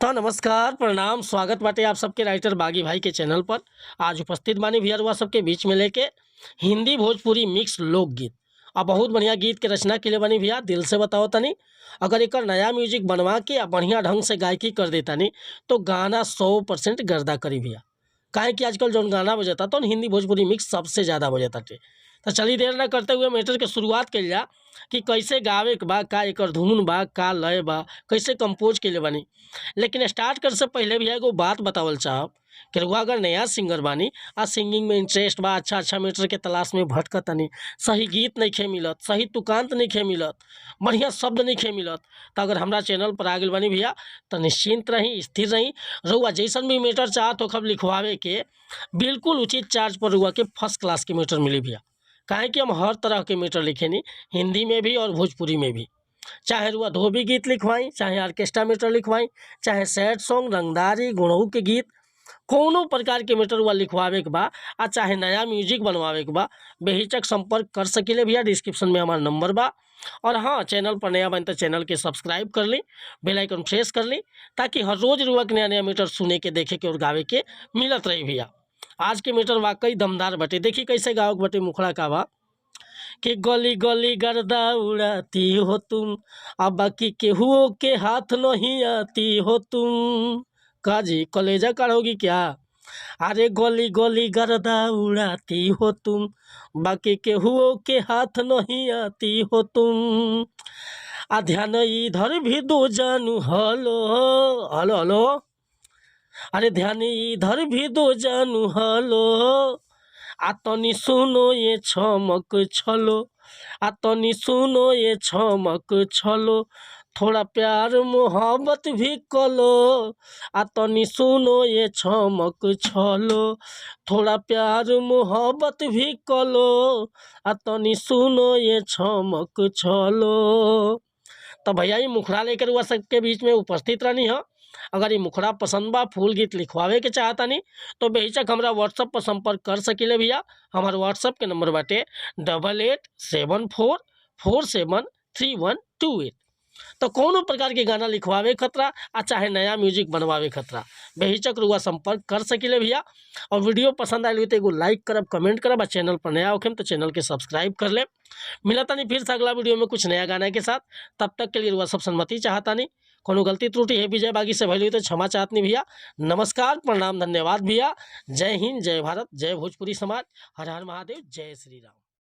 तो नमस्कार, प्रणाम, स्वागत बाटे आप सबके राइटर बागी भाई के चैनल पर। आज उपस्थित बानी भैया रुआ सबके बीच में लेके हिंदी भोजपुरी मिक्स लोकगीत आ बहुत बढ़िया गीत के रचना के लिए बानी भैया। दिल से बताओ तनी, अगर एकर नया म्यूजिक बनवा के आ बढ़िया ढंग से गायकी कर देतानी तो गाना 100% गर्दा करी भैया। काहे कि आजकल जौन गाना बजता तो हिंदी भोजपुरी मिक्स सबसे ज़्यादा बजताटे। तो चलिए देर ना करते हुए मैटर के शुरुआत कइल जा कि कैसे गावे के बा, का एकर धुन बा, का लय बा, कैसे कंपोज कइले बानी। लेकिन स्टार्ट करे से पहले भी एगो बात बतावल चाहब कि रउआ अगर नया सिंगर बानी आ सिंगिंग में इंटरेस्ट बा, अच्छा अच्छा मैटर के तलाश में भटकतानी, सही गीत नइखे मिलत, सही तुकांत नइखे मिलत, बढ़िया शब्द नइखे मिलत, तो अगर हमरा चैनल पर आ गइल बानी भैया तो निश्चिंत रही, स्थिर रही। रउआ जैसन भी मैटर चाहत होखब लिखवावे के, बिल्कुल उचित चार्ज पर रउआ के फर्स्ट क्लास के मैटर मिली भैया। काहे कि हम हर तरह के मैटर लिखेनी, हिंदी में भी और भोजपुरी में भी। चाहे रुआ धोबी गीत लिखवाई, चाहे ऑर्केस्ट्रा मैटर लिखवाई, चाहे सैड सॉन्ग, रंगदारी, गुणऊ के गीत, कोनो प्रकार के मैटर रुआ लिखवावे के बा आ चाहे नया म्यूजिक बनवावे के बा, बेहिचक संपर्क कर सकीले भैया। डिस्क्रिप्शन में हमार नंबर बा। और हाँ, चैनल पर नया बन तो चैनल के सब्सक्राइब कर ली, बेल आइकन प्रेस कर ली, ताकि हर रोज़ रुआ के नया नया मैटर सुने के, देखे के और गावे के मिलत रही भैया। आज के मैटर वाकई दमदार बटे। देखी कैसे गावक बटे, मुखड़ा का बा कि गली गली गर्दा उड़ाती हो तुम, अब बाकी केहुओ के हाथ नहीं आती हो तुम। का जी कलेजा काढ़ोगी क्या? अरे गली गली गर्दा उड़ाती हो तुम, बाकी केहुओ के हाथ नहीं आती हो तुम। आ ध्यान इधर भी दो जानू, हलो हलो हलो, अरे ध्यान इधर भी दो जानू, हलो आ तनी सुनो ये छमक छलो, आ तनी सुनो ये छमक छलो, थोड़ा प्यार मोहब्बत भी कलो, आ तनी सुनो ये छमक छलो, थोड़ा प्यार मोहब्बत भी कलो, आ तनी सुनो ये छमक छलो। तो भैया ये मुखड़ा लेकर हुआ सबके बीच में उपस्थित रहनी है। अगर ये मुखड़ा पसंद बा, फूल गीत लिखवावे के चाहतानी तो बेहिचक हमरा व्हाट्सअप पर संपर्क कर सकीले भैया। हमार व्हाट्सअप के नंबर बाटे 8874 47 3128। तो कोनो प्रकार के गाना लिखवावे खतरा आ चाहे नया म्यूजिक बनवावे खतरा बेहिचक रुआ संपर्क कर सकीले भैया। और वीडियो पसंद आयल तो एगो लाइक करब, कमेंट करब आ चैनल पर नया होखेम तो चैनल के सब्सक्राइब कर ले। मिलतानी फिर से अगला वीडियो में कुछ नया गाना के साथ। तब तक के लिए रुआ सब सन्मति चाहतानी। कोनो गलती त्रुटि है विजय बागी से भइल तो क्षमा चाहतनी भैया। नमस्कार, प्रणाम, धन्यवाद भैया। जय हिंद, जय भारत, जय भोजपुरी समाज। हर हर महादेव, जय श्री राम।